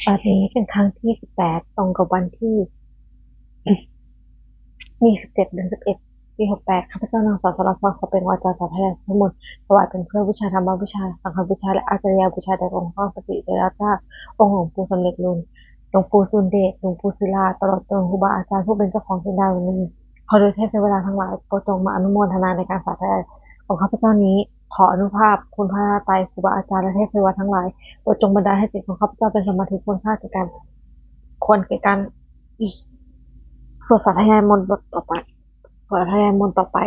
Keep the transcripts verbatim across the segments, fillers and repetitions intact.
ตอนนี้เป็นครั้งที่สิบแปด ตรงกับวันที่ ยี่สิบเจ็ด เดือน สิบเอ็ด ปี หกแปด ข้าพเจ้านางสาวสรพร ขอเปล่งวาจาสาธยายพุทธมนต์ ถวายเป็นพุทธบูชา ธรรมบูชา สังฆบูชา และอาจาริยบูชาแด่องค์หลวงพ่อพระศรีเถระเจ้า องค์หลวงปู่สำเร็จลุน หลวงปู่สุนเดช หลวงปู่ศิลา ตลอดจนครูบาอาจารย์ผู้เป็นเจ้าของจินดามณี ขอโดยเทพเทวดาทั้งหลาย โปรดจงมาอนุโมทนาในการสาธยายของข้าพเจ้านี้ ขออานุภาพคุณพระรัตนตรัย ครูบาอาจารย์ และเทพเทวดาทั้งหลาย โปรดจงบันดาลให้จิตของข้าพเจ้าเป็นสมาธิควรค่าแก่การ ควรแก่การ สวดสาธยายมนต์บทต่อไป สวดสาธยายมนต์ต่อไป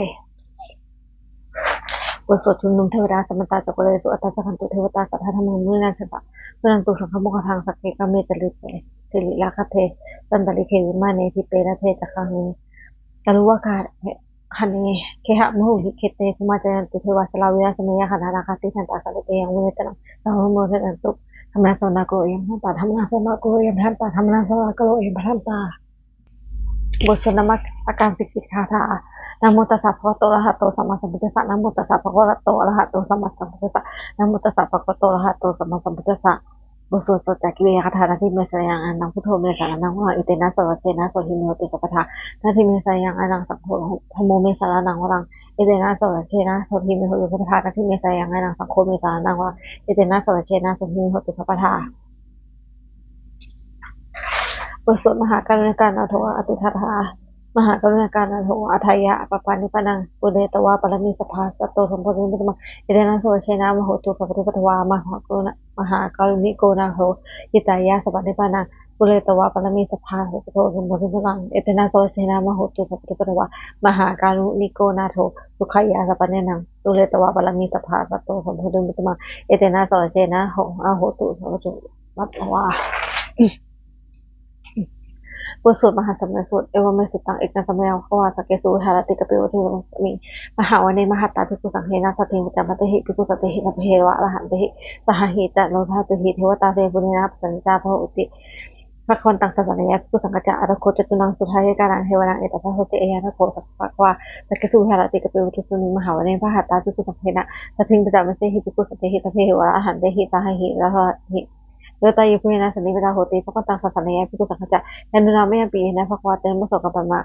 บทสวดชุมนุมเทวดา Samantā cakkavāḷesu atrāgacchantu devatā saddhammaṃ munirājassa suṇantu saggamokkhadaṃ. Sagge kāme ca rūpe girisikharataṭe cantalikkhe vimāne dīpe raṭṭhe ca gāme taruvanagahane gehavatthumhi khette bhummā cāyantu devā jalathalavisame yakkhagandhabbanāgā tiṭṭhantā santike yaṃ munivaravacanaṃ sādhavo me suṇantu. Dhammassavanakālo ayam bhadantā. Dhammassavanakālo ayam bhadantā. Dhammassavanakālo ayam bhadantā. บทสวดนมัสการสิกขาถา Namo tassa bhagavato arahato sammāsambuddhassa. Namo tassa bhagavato arahato sammāsambuddhassa. Namo tassa bhagavato arahato sammāsambuddhassa. บทสวดสัจจกิริยาคาถา Natthi me saraṇaṃ aññaṃ, buddho me saraṇaṃ varaṃ, etena saccavajjena sotthi me hotu sabbadā. Natthi me saraṇaṃ aññaṃ, saṅgho dhammo me saraṇaṃ varaṃ, etena saccavajjena sotthi me hotu sabbadā. Natthi me saraṇaṃ aññaṃ, saṅgho me saraṇaṃ varaṃ, etena saccavajjena sotthi me hotu sabbadā. บทสวดมหาการุณิกานาโถอาติอัฏฐกถา Mahākāruṇikānato atthāya paranipānaṃ, pūretvā pāramī sabbā patto sambodhimuttamaṃ. Etena saccavajjena mā hontu sabbupaddavā. Mahākāruṇa-, mahākāruṇiko nātho hitāya sabbapāṇinaṃ, pūretvā pāramī sabbā patto sambodhimuttamaṃ. Etena saccavajjena mā hontu sabbupaddavā. Mahākāruṇiko nātho sukhāya sabbapāṇinaṃ, pūretvā pāramī sabbā patto sambodhimuttamaṃ. Etena saccavajjena mā hontu sabbupaddavā. บทสวดมหาสมัยสูตร Evaṃ me sutaṃ. Ekaṃ samayaṃ bhagavā sakkesu viharati kapilavatthusmiṃ mahāvane mahatā bhikkhusaṅghena saddhiṃ pañcamattehi bhikkhusatehi sabbeheva arahantehi. Saha hitvānanekavividhāni cupaddavāni devatā yebhuyyena pūjitā bhavantu bhagavantaṃ dassanāya bhikkhusaṅghañca. Atha kho catunnaṃ suddhāvāsakānaṃ devānaṃ etadahosi. Ayaṃ kho bhagavā sakkesu viharati kapilavatthusmiṃ mahāvane mahatā bhikkhusaṅghena saddhiṃ pañcamattehi bhikkhusatehi sabbeheva arahantehi. Saha hitvānanekavividhāni cupaddavāni devatā yebhuyyena pūjitā bhavantu bhagavantaṃ dassanāya bhikkhusaṅghañca. Yannūna mayampi yānīdha bhagavā tenupasaṅkameyyāma,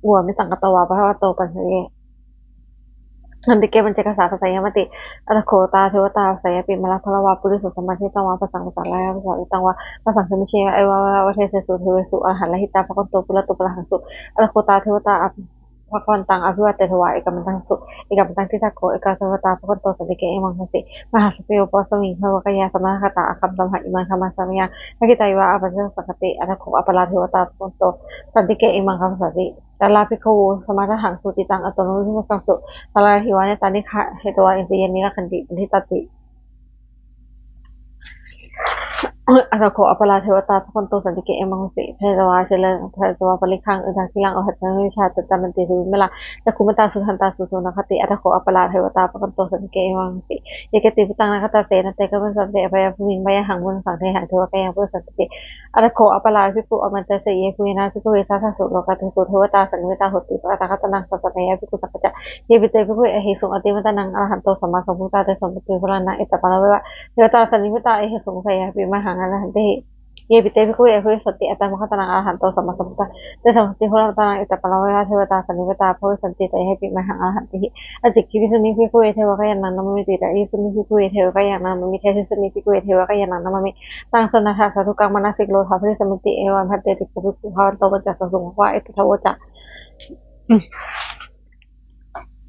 upasamanaṃ katvā bhagavato paccassosuṃ. Santike paccekagāthā bhāseyyāmāti. Atha kho tā devatā āgatāyapi māragalāhakā purisamajjhaṃ. Taṃ vā bhaddekarattā bhikkhū sāvakā saddhiṃ samaggāhorā. Taṃ vā bhaddekarattā bhikkhū sāvakā saddhiṃ samaggāhorā. Taṃ vā bhaddekarattā bhikkhū sāvakā saddhiṃ samaggāhorā. Taṃ vā bhaddekarattā bhikkhū sāvakā saddhiṃ samaggāhorā. Taṃ vā bhaddekarattā bhikkhū sāvakā saddhiṃ samaggāhorā. Taṃ vā bhaddekarattā bhikkhū sāvakā saddhiṃ samaggāhorā. Atha kho tā devatā bhagavantaṃ abhivādetvā ekamantaṃ ṭhānaso. Ekamantaṃ ṭhitā kho ekā devatā bhagavato santike imaṃ hotu. Mahāsamayo pavanasmiṃ bhagavā kāyānaṃ samāgatā. Āgatamha imaṃ dhammasamayaṃ dakkhitāyeva āgatamha paccassosuṃ. Atha kho aparā devatā bhagavato santike imaṃ gāthaṃ abhāsi. Tatra bhikkhavo samādahaṃsu cittaṃ attano ujukamakaṃsu. Sārathīva nettāni gahetvā indriyāni rakkhanti paṇḍitāti. Atha kho aparā devatā bhagavato santike imaṃ hotu. Chetvā khīlaṃ chetvā palighaṃ indakhīlaṃ ūhaccamanejā. Daddallamānāsubhā vimalā cakkhumatā sudantā susunāgāti. Atha kho aparā devatā bhagavato santike imaṃ hotu. Ye keci buddhaṃ āgatāse na te gamissanti apāyabhūmiṃ. Payāgahaṃ pāturahaṃ ūhakā devā bhummā cāyantu devatā. Atha kho aparā bhikkhū āmantesi. Yebhuyyena bhikkhave sadā sāsukā lokadhātū devatā sannipatitā honti tathāgataṃ dassanāya bhikkhusaṅghañca. Yepi te bhikkhave ahesuṃ ādimatanaṃ arahanto sammāsambuddhā tesampāturahu falaṃ etaparamāyeva devatā sannipatitā ahesuṃ. Seyyathāpi mayhaṃ arahantehi. Yepi te bhikkhave abhavissanti ādimatanaṃ arahanto sammāsambuddhā tesampāturahu falaṃ etaparamāyeva devatā sannipatitā bhavissanti. Seyyathāpi mayhaṃ arahantehi. Ācikkhissāmi bhikkhave devakāyānaṃ nāmāni. Tiṭṭhissāmi bhikkhave devakāyānaṃ nāmāni. Desissāmi bhikkhave devakāyānaṃ nāmāni. Taṃ suṇātha sādhukaṃ manasikarotha bhāsissāmīti. Evaṃ bhanteti kho bhikkhū bhagavato paccassosuṃ. Bhagavā etadavoca.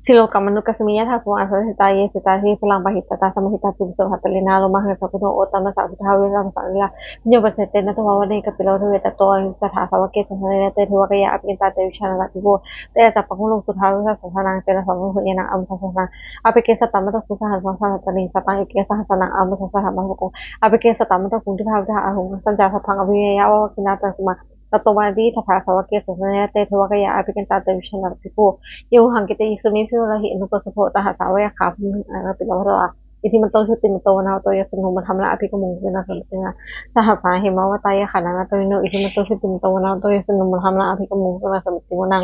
Silokamanukassāmi yattha bhummā tadassitā. Ye sitā girigabbharaṃ pahitattā samāhitā. Bhismākāse paccudāvatti nāgo mārasenako. Odātagayhā suddhā vippasannamanāvilā. Bhiyyo pañcasate ñatvā vane kāpilavatthave. Tato āmantayi satthā sāvake sāsane rate. Devakāyā abhikkantā te vijānātha bhikkhavo. Te ca ātappamakaruṃ suddhā vippasannamanāvilā. Tesaṃ sāvakaṃ paccekānaṃ āgatamha sattariṃ. Appeke satamaddakkhuṃ sahassaṃ atha sattariṃ. Sataṃ eke sahassaṃ āgamuṃ saha sattariṃ. Appeke satamaddakkhuṃ disvā phuṭā ahuṃ. Tañca sabbaṃ abhiññāya vavakkhitvāna cakkhumā. Tato āmantayi satthā sāvake sāsane rate. Devakāyā abhikkantā te vijānātha bhikkhavo. Ye vohaṃ kittayissāmi bhikkhūhi anupubbaso. Tathā sāvakā sārathā bhikkhū sāvakā āgatamha sattariṃ. Iddhimanto jutimanto vaṇṇavanto yasassino. Modamānā abhikkāmuṃ bhikkhūnaṃ samassānaṃ. Sahassabrahmā āgatāya sutvā bhikkhavo. Iddhimanto jutimanto vaṇṇavanto yasassino. Modamānā abhikkāmuṃ bhikkhūnaṃ samassānaṃ.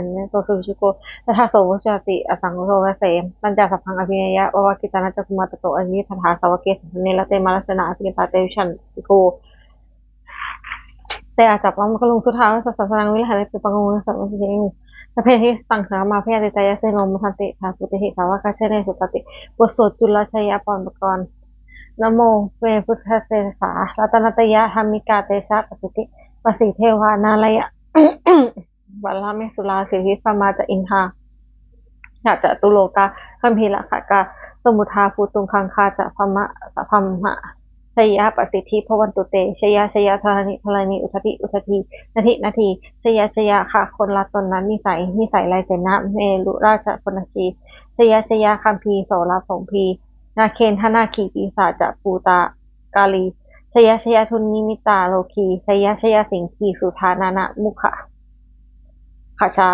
saññatā suvicakkho, tadā so vocarati asaṅkuddho. Tañca sabbaṃ abhiññāya vavakkhitvāna cakkhumā, tato āmantayi satthā sāvake sāsane rate. Mārasenā abhikkantā te vijānātha bhikkhavo, te ca ātappamakaruṃ sutvā buddhassa sāsanaṃ, vihāresu pāturahu āmantayi sabbāni. Sabbe devatāpi saṅghamādaye pūjitā yāmunā sārathi. Tadā so bhagavā sāvakasaṅghañca sāsane rate bhagavato sāvakasāsane rate. Namo me buddhasenaṃ sā ratanattayadhammikā, tejapasiddhi pasīdevā nārāyaparamesurā, siddhibrahmā ca indā ca catulokā gambhīrakkhakā, samuddā bhūtuṃ gaṅgā ca brahmā ca brahmā, jayapasiddhi bhavantu te. Jaya jaya dharaṇi dharaṇī, udadhi udadhī, nadi nadī, jaya jaya ค่ะ คนละตนนั้นนิสัย นิสัยลายเสนา เมรุราชพลนครี Jaya jaya gambhīra sorasombhī, nāgendanāgī pisāca bhūtakālī. Jaya jaya dunnimittarogī, jaya jaya siṅgīsudādānamukhagajā,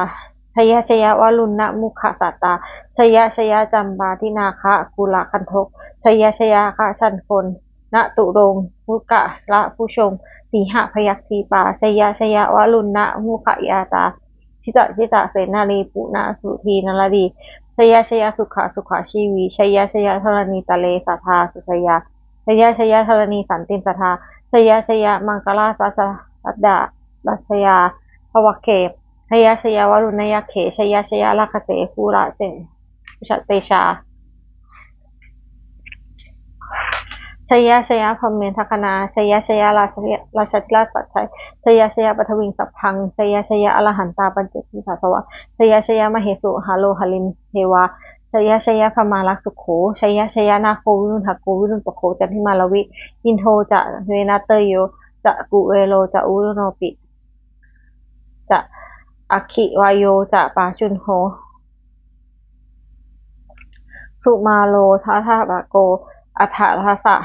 jaya jaya varuṇamukhasātrā, jaya jaya campādināgakulagantho, jaya jaya gajagonnaturaṅgasukarabhujaṅga, sīhabyagghidīpā, jaya jaya varuṇamukhayātrā, jita jita senārī puna sudī naradī, jaya jaya sukha sukha jīvī, jaya jaya dharaṇītale sadā sujayā, jaya jaya dharaṇī santin sadā, jaya jaya maṅkarājaraññā rājaraññā bhavagge, jaya jaya varuṇayakkhe, jaya jaya rakkhase bhujatejā, jaya jaya brahmendagaṇā, jaya jaya rājādhirājasājjaya, jaya jaya paṭhaviṃ sabbaṃ, jaya jaya arahantā pañcasīlassa devā, jaya jaya mahesuro haro harindevā devā, jaya jaya brahmārakkho, jaya jaya nāgo viruḷhako virūpakkho candimā ravi, indo ca venateyyo ca kuvero ca varuṇopi ca aggi vāyo ca pājuṇho, sumāro taṇhapāko aṭṭhārasa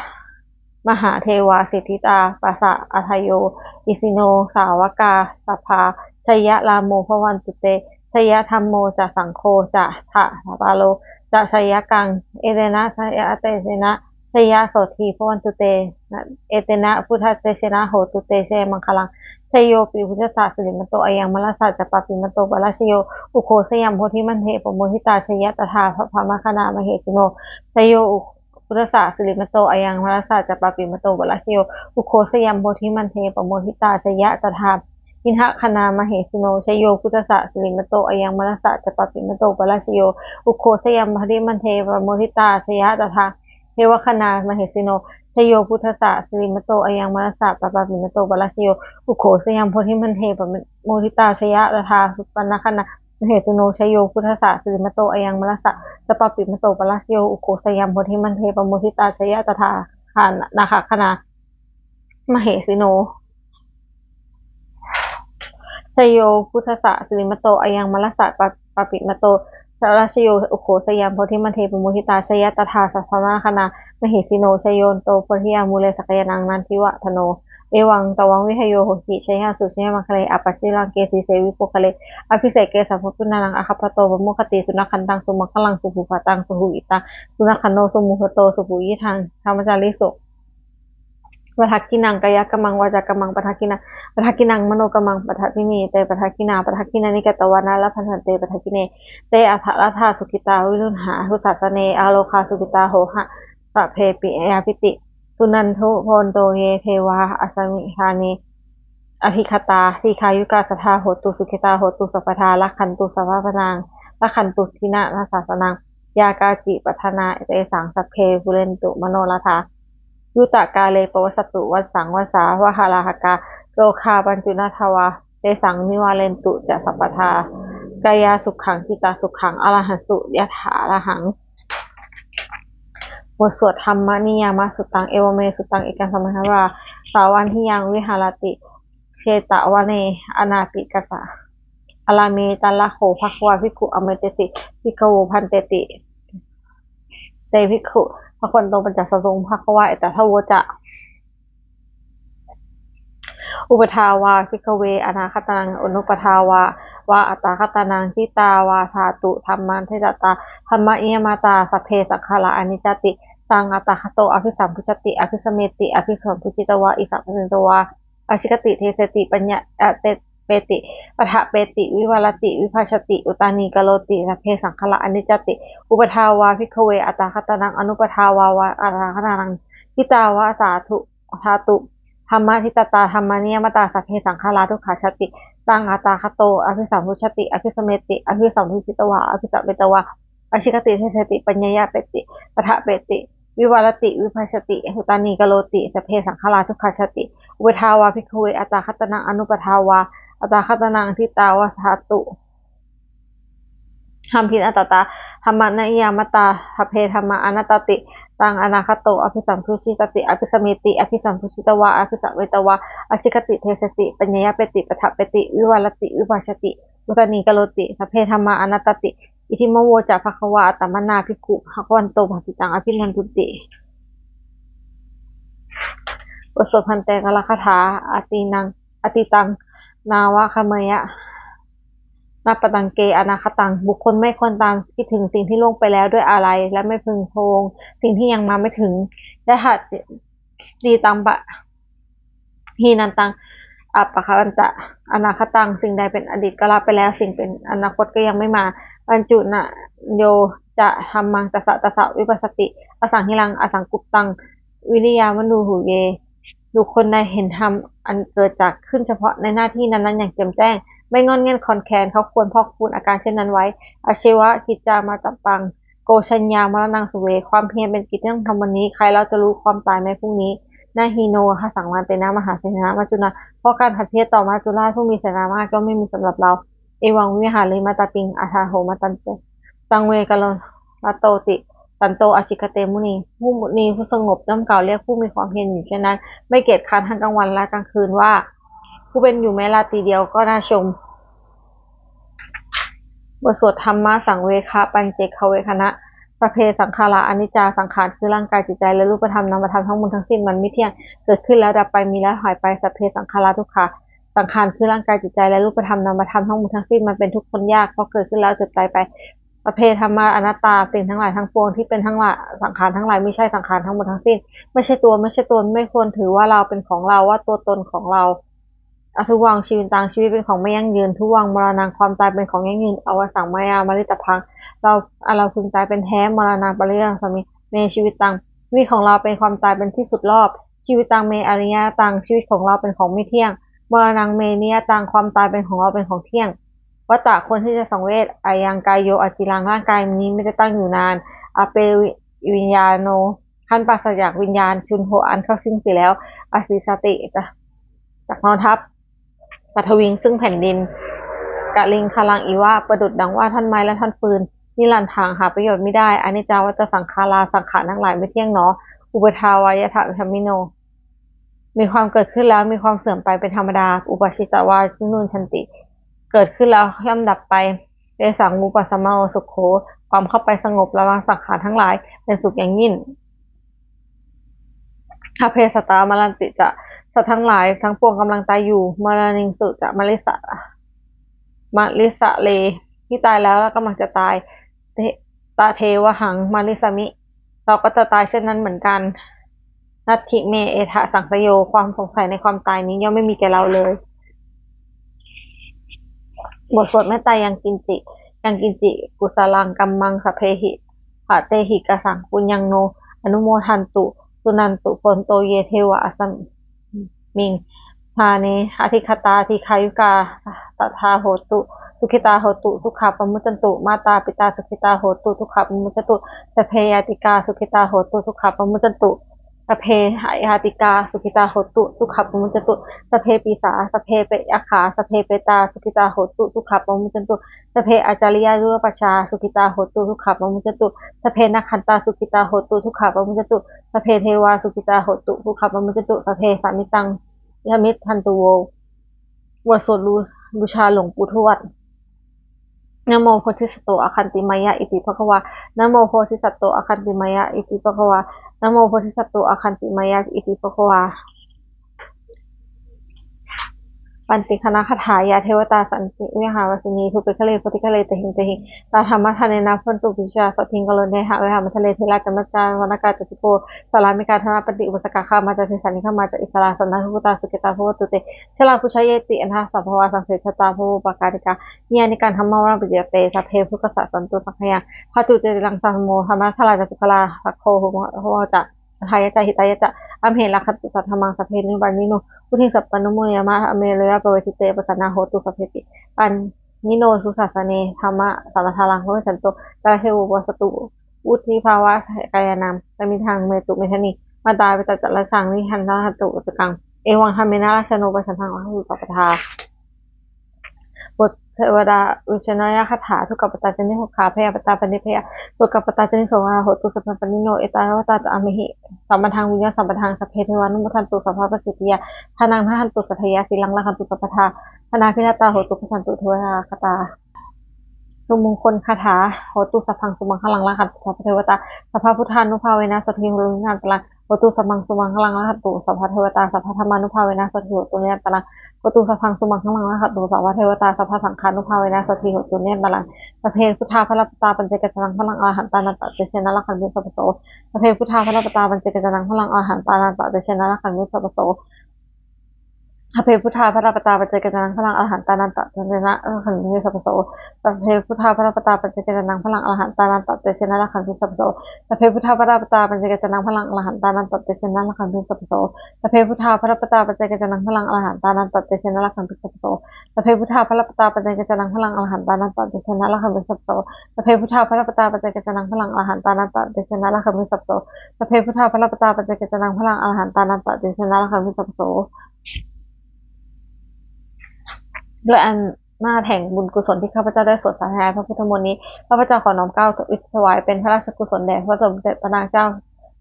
mahādevā siddhitāpasa-ādayo, isino sāvakā sabbā jaya rāmo bhavantu te, jaya dhammo ca saṅgho ca dasapālo ca jayakaṃ, etena jayatejena jaya sotthī bhavantu te, etena buddhatejena hotu te jayamaṅgalaṃ. Jayopi buddhassa sirīmato ayaṃ mārassa ca pāpimato parājayo, ugghosayuṃ bodhimaṇḍe pamoditā jaya tadā brahmagaṇā mahesino. Jayo buddhassa sirīmato ayaṃ mārassa ca pāpimato parājayo, ugghosayuṃ bodhimaṇḍe pamoditā jaya tadā indagaṇā mahesino. Jayo buddhassa sirīmato ayaṃ mārassa ca pāpimato parājayo, ugghosayuṃ bodhimaṇḍe pamoditā jaya tadā devagaṇā mahesino. Jayo buddhassa sirīmato ayaṃ mārassa ca pāpimato parājayo, ugghosayuṃ bodhimaṇḍe pamoditā jaya tadā supaṇṇagaṇā mahesino. Jayo buddhassa sirīmato ayaṃ mārassa ca pāpimato parājayo, ugghosayuṃ bodhimaṇḍe pamoditā jaya tadā nāgagaṇā mahesino. Jayo buddhassa sirīmato ayaṃ mārassa ca pāpimato parājayo, ugghosayuṃ bodhimaṇḍe pamoditā jaya tadā brahmagaṇā mahesino. Jayanto bodhiyā mūle sakyānaṃ nandivaḍḍhano, evaṃ tvaṃ vijayo hohi jayassu jayamaṅgale, aparājitapallaṅke sīse vipokkhare abhiseke sabbabuddhānaṃ aggappatto pamodati. Sunakkhattaṃ sumaṅgalaṃ supabhātaṃ suhuṭṭhitaṃ, sukhaṇo sumuhutto ca suyiṭṭhaṃ brahmacārisu, padakkhiṇaṃ kāyakammaṃ vācākammaṃ padakkhiṇaṃ, padakkhiṇaṃ manokammaṃ paṇidhī te padakkhiṇā, padakkhiṇāni katvāna labhantatthe padakkhiṇe. Te atthaladdhā sukhitā viruḷhā buddhasāsane, arogā sukhitā hotha sabbepi ñātibhi. Suṇantu bhonto ye devā asmiṃ ṭhāne adhigatā, dīghāyukā sadā hontu, sukhitā hontu sabbadā, rakkhantu sabbapāṇinaṃ, rakkhantu jinasāsanaṃ, yā kāci patthanā tesaṃ sabbe pūrentu manorathā. Yuttakāle pavassantu vassaṃ vassāvalāhakā, rogā pāpūnā ca tesaṃ nivārentu ca sabbadā, kāyāsukhaṃ cittisukhaṃ arahantu yathārahaṃ. บทสวด Dhammaniyāmasuttaṃ. Evaṃ me sutaṃ. Ekaṃ samayaṃ bhagavā sāvatthiyaṃ viharati jetavane anāthapiṇḍikassa ārāme. Tatra kho bhagavā bhikkhū āmantesi bhikkhavoti. Bhadanteti te bhikkhū bhagavato paccassosuṃ. Bhagavā etadavoca: Uppādā vā bhikkhave anāgatanaṃ, anuppādā vā tathāgataṃ, ṭhitā vā dhātu dhammaṭṭhitatā, dhammaniyāmatā: sabbe saṅkhārā aniccāti. Taṃ tathāgato abhisambujjhati abhisameti, abhisambujjhitvā āsavetvā ācikkhati deseti paññapeti paṭṭhapeti vivarati vibhajati uttānīkaroti: sabbe saṅkhārā aniccāti. Uppādā vā bhikkhave anāgatanaṃ, anuppādā vā tathāgataṃ, ṭhitā vā dhātu dhammaṭṭhitatā, dhammaniyāmatā: sabbe saṅkhārā dukkhāti. Taṃ tathāgato abhisambujjhati abhisameti, abhisambujjhitvā āsavetvā ācikkhati deseti paññapeti paṭṭhapeti vivarati vibhajati uttānīkaroti: sabbe saṅkhārā dukkhāti. Uppādā vā bhikkhave anāgatanaṃ, anuppādā vā tathāgataṃ, ṭhitā vā dhātu dhammaṭṭhitatā, dhammaniyāmatā: sabbe dhammā anattāti. Taṃ tathāgato abhisambujjhati abhisameti, abhisambujjhitvā āsavetvā ācikkhati deseti paññapeti paṭṭhapeti vivarati vibhajati uttānīkaroti: sabbe dhammā anattāti. Idamavoca bhagavā. Attamanā bhikkhū bhagavato bhāsitaṃ abhinandunti. บทสวดภันเตกาลคาถา Atīnaṃ atītaṃ nānvāgameyya nappattañce anāgataṃ. บุคคลไม่ควรตามคิดถึงสิ่งที่ล่วงไปแล้วด้วยอาลัย และไม่พึงพะวงสิ่งที่ยังมาไม่ถึง Yadatītampahīnantaṃ appattañca anāgataṃ. สิ่งใดเป็นอดีตก็ละไปแล้ว สิ่งเป็นอนาคตก็ยังไม่มา Paccuppannā yo ca dhammaṃ tattha tattha vipassati asaṃhiraṃ asaṅkuppaṃ vītarāgehi vimucciye. บุคคลใดเห็นธรรมอันเกิดจากขึ้นเฉพาะในหน้าที่นั้นๆอย่างแจ่มแจ้ง ไม่ง่อนแง่นคลอนแคลน เขาควรพอกพูนอาการเช่นนั้นไว้ Ajjeva kiccamātappaṃ ko jaññā maraṇaṃ suve. ความเพียรเป็นกิจที่ต้องทำวันนี้ ใครเล่าจะรู้ความตายแม้พรุ่งนี้ Na hi no saṅgantena mahāsenena maccunā. เพราะการผัดเพี้ยนต่อมัจจุราชผู้มีเสนามากย่อมไม่มีสำหรับเรา Evaṃvihāriṃ ātāpiṃ aṭṭhaṃ āmantaṃ. Taṃ ve katvāna karontoti santo ācikkhate muni. มุนีผู้สงบย่อมกล่าวเรียกผู้มีความเพียรอยู่เช่นนั้น ไม่เกียจคร้านทั้งกลางวันและกลางคืนว่า ผู้เป็นอยู่แม้ราตรีเดียวก็น่าชม บทสวดธัมมสังเวคปัจเจกเวคขณะ Sabbe saṅkhārā aniccā. สังขารคือร่างกายจิตใจและรูปธรรมนามธรรมทั้งมวลทั้งสิ้นมันไม่เที่ยง เกิดขึ้นแล้วดับไป มีแล้วหายไป Sabbe saṅkhārā dukkhā. สังขารคือร่างกายจิตใจและรูปธรรมนามธรรมทั้งมวลทั้งสิ้นมันเป็นทุกข์ทนยาก เพราะเกิดขึ้นแล้วเสื่อมไป Sabbe dhammā anattā. สิ่งทั้งหลายทั้งปวงที่เป็นทั้งหลายสังขารทั้งหลายไม่ใช่สังขารทั้งหมดทั้งสิ้น ไม่ใช่ตัวไม่ใช่ตน ไม่ควรถือว่าเราเป็นของเรา ว่าตัวตนของเรา Adhuvaṃ jīvitaṃ. ชีวิตเป็นของไม่ยั่งยืน Dhuvaṃ maraṇaṃ. ความตายเป็นของยั่งยืน Avassaṃ mayā maritabbaṃ. เราอันเราพึงตายเป็นแท้ Maraṇapariyāsasmiṃ me jīvitaṃ. ชีวิตของเราเป็นความตายเป็นที่สุดรอบ Jīvitaṃ me aniyataṃ. ชีวิตของเราเป็นของไม่เที่ยง Maraṇaṃ me niyataṃ. ความตายเป็นของเราเป็นของเที่ยง Vata ควรที่จะสังเวช Ayaṃ kāyo aciraṃ. ร่างกายนี้ไม่ได้ตั้งอยู่นาน Apetaviññāṇo. ครั้นปราศจากวิญญาณ Chuḍḍho. อันเข้าสิ้นเสียแล้ว Adhisessati. จักนอนทับ Paṭhaviṃ. ซึ่งแผ่นดิน Kaliṅgaraṃ iva. ประดุจดังว่าท่อนไม้และท่อนฟืน Niratthaṃ. หาประโยชน์ไม่ได้ Aniccā vata saṅkhārā. สังขารทั้งหลายไม่เที่ยงหนอ Uppādavayadhammino. มีความเกิดขึ้นแล้วมีความเสื่อมไปเป็นธรรมดา Uppajjitvā nirujjhanti. เกิดขึ้นแล้วย่อมดับไป Tesaṃ vūpasamo sukho. ความเข้าไปสงบระงับสังขารทั้งหลายเป็นสุขอย่างยิ่ง Sabbe sattā maranti ca. สัตว์ทั้งหลายทั้งปวงกำลังตายอยู่ Maraṇesu ca marissa marissare. ที่ตายแล้วและกำลังจะตาย Te- Tathevāhaṃ marissāmi. เราก็จะตายเช่นนั้นเหมือนกัน Natthi me ettha saṃsayo. ความสงสัยในความตายนี้ย่อมไม่มีแก่เราเลย บทสวดเมตตายังกิญจิ Yaṃ kiñci kusalaṃ kammaṃ sabbehi katehi kataṃ puññaṃ no anumodantu suṇantu bhonto ye devā asmiṃ ṭhāne adhigatā dīghāyukā sadā hontu sukhitā hontu dukkhā pamuccantu. Mātā pitā sukhitā hontu dukkhā pamuccantu. Sabbe ñātikā sukhitā hontu dukkhā pamuccantu. Sabbe aññātikā sukhitā hontu dukkhā pamuccantu. Sabbe pisā sabbe yakkhā sabbe petā sukhitā hontu dukkhā pamuccantu. Sabbe ācariyupajjhāyā sukhitā hontu dukkhā pamuccantu. Sabbe nakkhattā sukhitā hontu dukkhā pamuccantu. Sabbe devā sukhitā hontu dukkhā pamuccantu. Sabbe samiddhaṃ samijjhantu vo. บทสวดบูชาหลวงปู่ทวด Namo bodhisatto āgantimāya iti bhagavā. Namo bodhisatto āgantimāya iti bhagavā. Namo bodhisatto āgantimāya iti bhagavā. Pantighana gāthā. Yā devatā santi vihāravāsinī, thūpe ghare bodhighare tahiṃ tahiṃ, tā dhammadānena bhavantu pūjitā, sotthiṃ karontedha vihāramaṇḍale. Therā ca majjhā navakā ca bhikkhavo, sārāmikā dānapatī upāsakā, gāmā ca desā nigamā ca issarā, sāmaggāpatto sukhitā bhavantu te. Therā pūjayenti aṭṭhārasambhavā, saṃsedajātā bahūpakālakā, niyyānikaṃ dhammavaraṃ paṭicca te, sabbe bhūtā santu sabbaṃ. Bhātū ca ciraṃ sataṃ dhammo, dhammaddharā ca puggalā, saṅgho hotu mahāpajjhavā. Atthāya ca hitāya ca, amhe rakkhatu saddhammaṃ, sabbe nibbānino. Vuḍḍhiṃ sampāpuṇeyyāma, dhamme ariyappavedite, pasannā hontu sabbepi. Pāṇino buddhasāsane, dhammasāraṃ pavecchanto, kālantare vinassatu. Vuḍḍhibhāvakāyānaṃ, samiddhaṃ netu medaniṃ. Mātā pitā ca atrajaṃ, nissaṃ rakkhantu puttakaṃ. Evaṃ dhammena rājāno, pajaṃ rakkhantu sabbadā. บทเทวดาอุชนยคาถา Dukkhappattā ca niddukkhā, bhayappattā ca nibbhayā, sokappattā ca nissokā, hontu sabbepi pāṇino. Ettāvatā ca amhehi, sambhataṃ puññasampadaṃ, sabbe devānumodantu, sabbasampattisiddhiyā. Dānaṃ dadantu saddhāya, sīlaṃ rakkhantu sabbadā, bhaṇābhiratā hontu, bhaddantarisaṅghatā. มงคลคาถา Hotu sabbaṃ sumaṅgalaṃ rakkhantu sabbadevatā, sabbabuddhānubhāvena sotthī hotu nirantaraṃ. Hotu sabbaṃ sumaṅgalaṃ rakkhantu sabbadevatā, sabbadhammānubhāvena sotthī hotu nirantaraṃ. Hotu sabbaṃ sumaṅgalaṃ rakkhantu sabbadevatā, sabbasaṅghānubhāvena sotthī hotu nirantaraṃ. Sabbe buddhā balappattā paccekānañca yaṃ balaṃ, arahantānañca tejena rakkhantu sabbaso. Sabbe buddhā balappattā paccekānañca yaṃ balaṃ, arahantānañca tejena rakkhantu sabbaso. Sabbe buddhā balappattā paccekānañca yaṃ balaṃ, arahantānañca tejena rakkhantu sabbaso. Sabbe buddhā balappattā paccekānañca yaṃ balaṃ, arahantānañca tejena rakkhantu sabbaso. Sabbe buddhā balappattā paccekānañca yaṃ balaṃ, arahantānañca tejena rakkhantu sabbaso. Sabbe buddhā balappattā paccekānañca yaṃ balaṃ, arahantānañca tejena rakkhantu sabbaso. Sabbe buddhā balappattā paccekānañca yaṃ balaṃ, arahantānañca tejena rakkhantu sabbaso. Sabbe buddhā balappattā paccekānañca yaṃ balaṃ, arahantānañca tejena rakkhantu sabbaso. Sabbe buddhā balappattā paccekānañca yaṃ balaṃ, arahantānañca tejena rakkhantu sabbaso. ด้วยอำนาจแห่งบุญกุศลที่ข้าพเจ้าได้สวดสาธยายพระพุทธมนต์นี้ ข้าพเจ้าขอน้อมเกล้าถวายเป็นพระราชกุศลแด่พระบาทสมเด็จพระนางเจ้า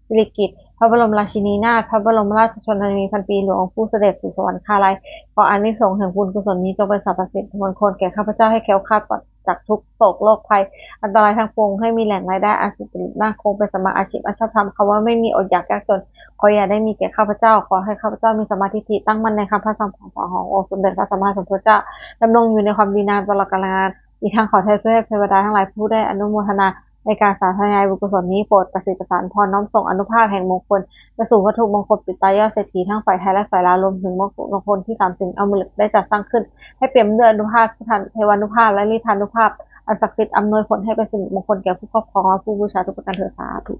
สิริกิติ์ พระบรมราชินีนาถ พระบรมราชชนนีพันปีหลวง ผู้เสด็จสู่สวรรคาลัย ขออานิสงส์แห่งบุญกุศลนี้จงเป็นสรรพสิริมงคลแก่ข้าพเจ้า ให้แคล้วคลาดปลอดจากทุกข์โศกโรคภัย อันตรายทั้งปวง ให้มีแหล่งรายได้อันสุจริตมั่นคง เป็นสัมมาอาชีพอันชอบธรรม คำว่าไม่มีอดอยากยากจน ขออย่าได้มีแก่ข้าพเจ้า ขอให้ข้าพเจ้ามีสัมมาทิฏฐิตั้งมั่นในคำพระธรรมคำสอนขององค์สมเด็จพระสัมมาสัมพุทธเจ้า ดำรงอยู่ในความดีนานตลอดกาลนาน อีกทั้งขอเทพเทวดาทั้งหลายผู้ได้อนุโมทนาในการสาธยายบุญกุศลนี้ โปรดประสิทธิ์ประสาทพรน้อมส่งอานุภาพแห่งมงคลไปสู่วัตถุมงคลปิดตายอดเศรษฐีทั้งฝ่ายไทยและฝ่ายลาว รวมถึงมงคลที่สามสิ่งอมฤตได้จัดสร้างขึ้น ให้เปี่ยมด้วยอานุภาพพุทธานุภาพ เทวานุภาพ และฤทธานุภาพอันศักดิ์สิทธิ์ อำนวยผลให้เป็นสิริมงคลแก่ผู้ครอบครองและผู้บูชาทุกประการเถิด สาธุ